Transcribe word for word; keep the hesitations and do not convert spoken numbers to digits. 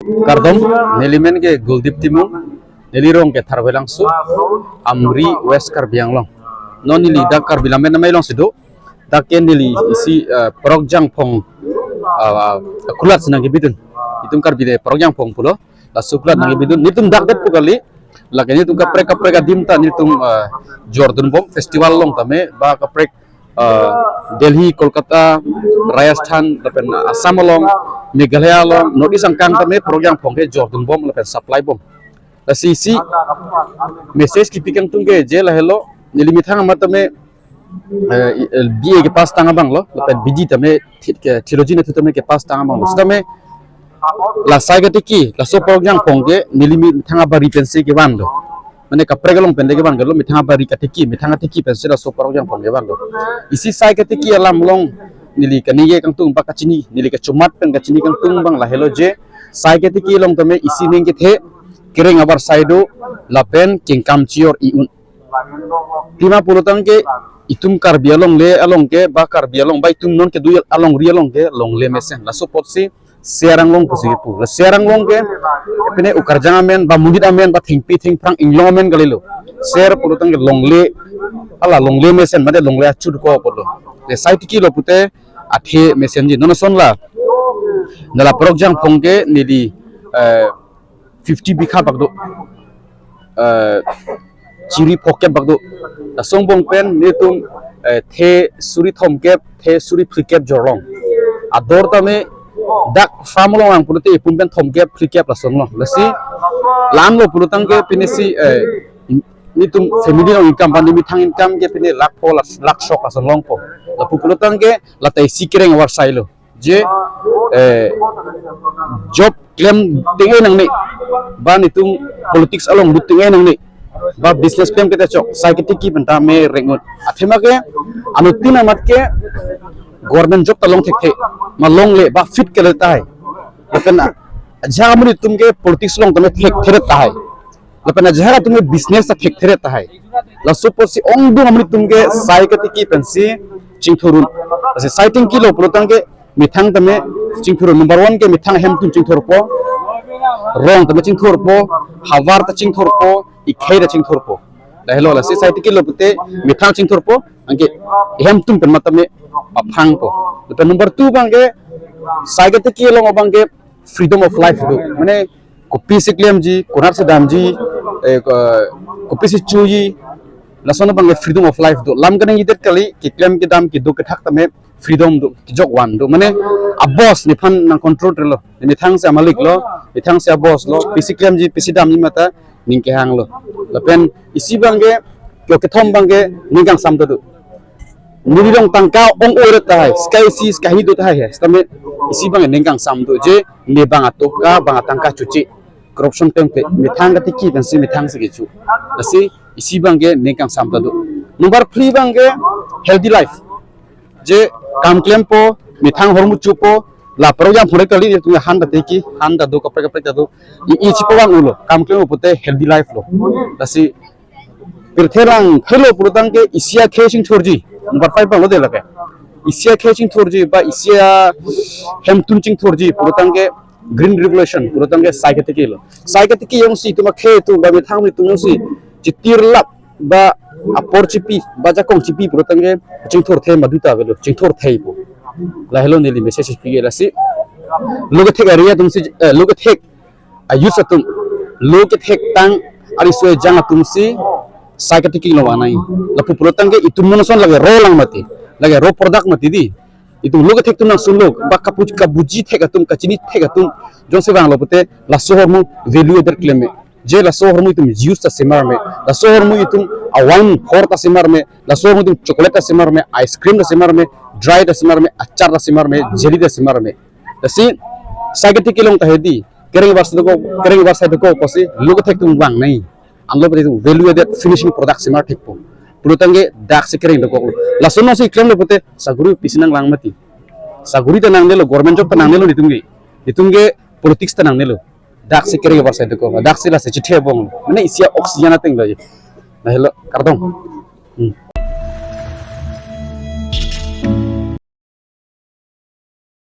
Kardom, neli men ke Guldip Timung, neli rong ke Tharwelangso, Amri, West Karbi Anglong. Non neli dak Karbi Lammet Namei alongsi do, dak ke neli isi, eh, Porok Jangphong, ah, kulat si nangkebidun. Itum Karbi de Porok Jangphong pulo, laso kulat nangkebidun. Nelitum dak det pu kali, lake nelitum kaprek kaprek adim ta nelitum, eh, jordunbom, festival along tame, ba kaprek, eh, Delhi, Kolkata, Rajasthan, lapen Assam along, Meghalaya along, North East angkang tame Porok Jangphong ke jordunbom lapen supply bom. Lasi isi message kipi kangtung ke je lahelo, neli methang amat tame, eh, i- eh, B A kepass tang abang lo, lapen B D tame thi- ke theology nathu tame kepass tang abang lo. Sitame la sai katiki, laso Porok Jangphong ke neli methang abari pensi kevan do. Mane kaprek along pen de kevan kalo, methang abari katiki, methang katiki pensi laso Porok Jangphong kevan do. Isi sai katiki alam along neli kaningje kangtung ba kachini, neli kachomat pen kachini kangtung abang lahelo je, sai katiki along tame isi ning kethe, kereng avarsai do, lapen kengkam chior i-un. Pima pulotangte itum Karbi alongle along ke, ba Karbi Anglong ba itum non kedo alongri along ke longle mesen. Laso apotsi Ser Anglong pusi kepu. La Ser Anglong ke pine ukarjang amen, ba monit amen, ba thengpi thengphrang inglong amen kalilo. Ser pulotangte longle, hala longle mesen, mane longle achu ko pulo. Le sai tiki lo pute athe mesenji. Non ason la, nala Porok Jangphong ke neli, eh, fifty bikha bak do, eh, chiri phokep bak do. Laso angbong pen nelitum, eh, the suri thomkep, the suri phrikep jorlong. Ador tame dak farm along ang pulote ipum pen thomkep phrikep lason lo. Lasi la-an lo pulotangte pine si, eh, nelitum family along income, ba neli methang income ke pine lakh pho, lakh, lakh sok lason longpo. Lapu pulotangte lata isi kereng avarsai lo. Je, eh, job klem tengai nangne, ba nelitum politics along lut tengai nangne, ba business klem kete chok, sai katiki pen tame reng-un. Athema ke, anuttin amat ke, government job ta long thekthe, ma longle, ba fit kele tahai. Lapen ajahak amonit atum ke politics along tame thekthe tahai. Lapen ajahak atum ke business ta thekthe tahai. Laso apotsi ongdung amonit atum ke sai katiki pensi chingthur-un. Lasi sai tiki lo pulotangte methang tame chingthur-un. Number one ke methang ahemtun chingthurpo, rong tame chingthurpo, havar ta chingthurpo, ikhei ta chingthurpo. Lahelo, lasi sai tiki lo pute methang chingthurpo, anke ahemtun pen matame aphrangpo. Lapen number two abangke, sai katiki along abangke freedom of life do. Mane kopisi klemji, konatsi damji, eh, ko- kopisi choji, lason abangke freedom of life do. Lam kaningjedet kali, keklem kedam kedo kethak tame freedom do, kejok van do. Mane a-boss nephan nang control-re lo. Methangsi amalik lo, methangsi a-boss lo, pisi klemji, pisi damji mate ning kehang lo. Lapen isi abangke, kio kethom abangke ning kangsam ta do. Neli along tangka ong-ore tahai, sika isi sika hi do tahai he. Sitame isi abang ning kangsam do je, ne bang atoka, bang atangka chuche. Corruption peng pe, methang katiki pensi methangsi kecho. Lasi isi abangke ning kangsam ta do. Number three abangke healthy life. Je kam klempo, methang ahormu chupo, la Porok Jangphong kali, itum han ta tiki, han ta do, kaprek kaprek ta do. I, i chipo abang ulo, kam klem pute healthy life lo. Lasi pirthe lang helo pulotangte isi akhei chingthurji. Number five abang lo de lake. Isi akhei chingthurji, ba isi ahemtun chingthurji pulotangte green revolution pulotangte sai katiki lo. Sai katiki jongsi itum akhei atum ba methang atum jongsi chitirlap ba apor chipi, ba jakong chipi pulotangte chingthurthe madu ta avelo, chingthurtheipo. Lahelo neli message pi ke. Lasi lo kethek area atumsi, eh, lo kethek a-youth atum, lo kethek tang ariso ejang atumsi sai katiki lo vanai. Lapu pulotangte itum non ason lake ro lang mati, lake ro product mati di. Itum lo kethek atum nangsun lo, ba kapu- kabuji thek atum, kachini thek atum jongsi vanglo pute laso ahormu value added klem me. Je laso ahormu itum juice ta semar me, laso ahormu itum a-wine phor ta semar me, laso ahormu itum chocolate ta semar me, ice cream ta semar me, dry ta semar me, achar ta semar me, jelly ta semar me. Lasi sai katiki along ta hedi, kereng avarsai dokok, kereng avarsai dokok pusi lo kethek atum vangnai. Anlo pute itum value added finishing product semar thekpo. Pulotangte daksi kereng dokok lo. Lason nangsi klemlo pute saguri pisi nanglang mati. Saguri ta nangnelo, government job ta nangnelo itum ke. Itum ke politics ta nangnelo. Daksi kereng avarsai dokok, daksi lasi chithe bong. Mane isi a-oxygen ateng lo ji. Lahelo, kardom.